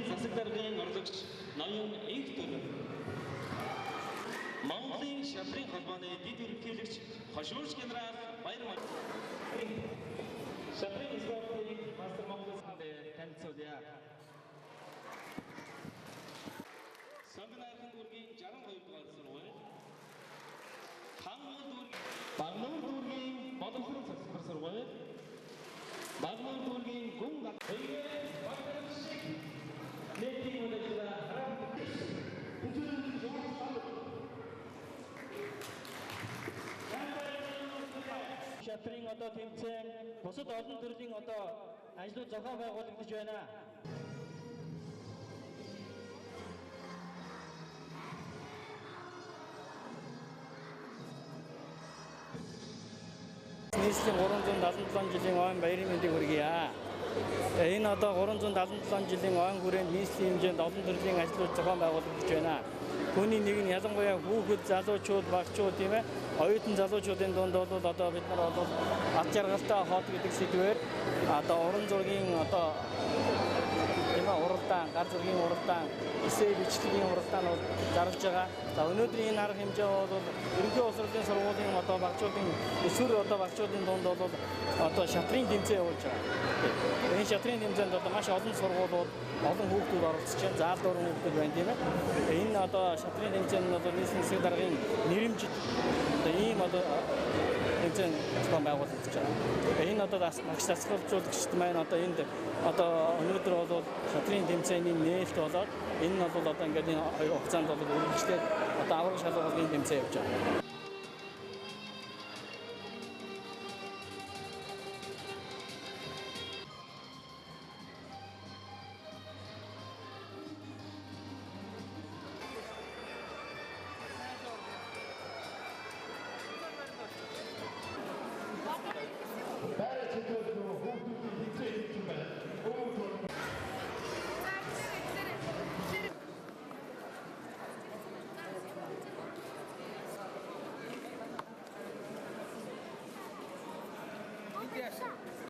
Засаг даргын орлогч ноён Энх Дүрэн. Монголын шатрын холбооны дэд ерөнхийлөгч хошуурч генерал Баярмаа. Шатрын спортын мастер Монголд танилцуулъя. Сонгон дүүргийн 62 дугаар сургууль. Хангуул дүүргийн Багнуур дүүргийн Боловсрол засвар сургууль. Багнуур дүүргийн Гүн Багтар шиг нийтийн үйл шатрын одоо тэмцээн бусад олон төрлийн одоо ажлууд зохион байгуулагдаж байна. Нийслэлийн 377 жилийн ойн баярын мэндийг хүргье. Энэ одоо 377 жилийн ойн хүрээнд нийслэлийн хэмжээнд олон төрлийн ажлууд зохион байгуулагдаж байна. Түүний нэг нь ялангуяа хүүхэд, залуучууд, багчууд тийм оюутан залуучуудын дунд бол одоо бид нар бол ад жаргалтай хот гэдэг сэдвээр одоо уран зургийн одоо тийм уралдаан, гар зургийн уралдаан, эсээ бичлэгийн уралдаан бол зарлж байгаа. За өнөөдрийн энэ арга хэмжээ бол ерөнхий боловсролын сургуулийн одоо багчуудын өсвөр одоо багчуудын дунд бол одоо шатрын тэмцээн явуулж байгаа. Энэ шатрын тэмцээнд одоо маш олон сургуулиуд, олон хүүхдүүд оролцож байна. Заал дуран хүүхдүүд байна тийм. Энэ одоо шатрын тэмцээн нь бол нийслэлийн засаг даргын нэрэмжит одоо ийм одоо тэмцээн зохион байгуулагдаж байгаа. Энэ одоо багш дасгалжуулагчид маань одоо энд одоо өнөөдөр бол шатрын тэмцээний нээлт болоод энэ нь бол одоо ингээд энэ хоёр хугацаанд бол үргэлжлээд одоо авраг шалгуулгын тэмцээн явж байгаа.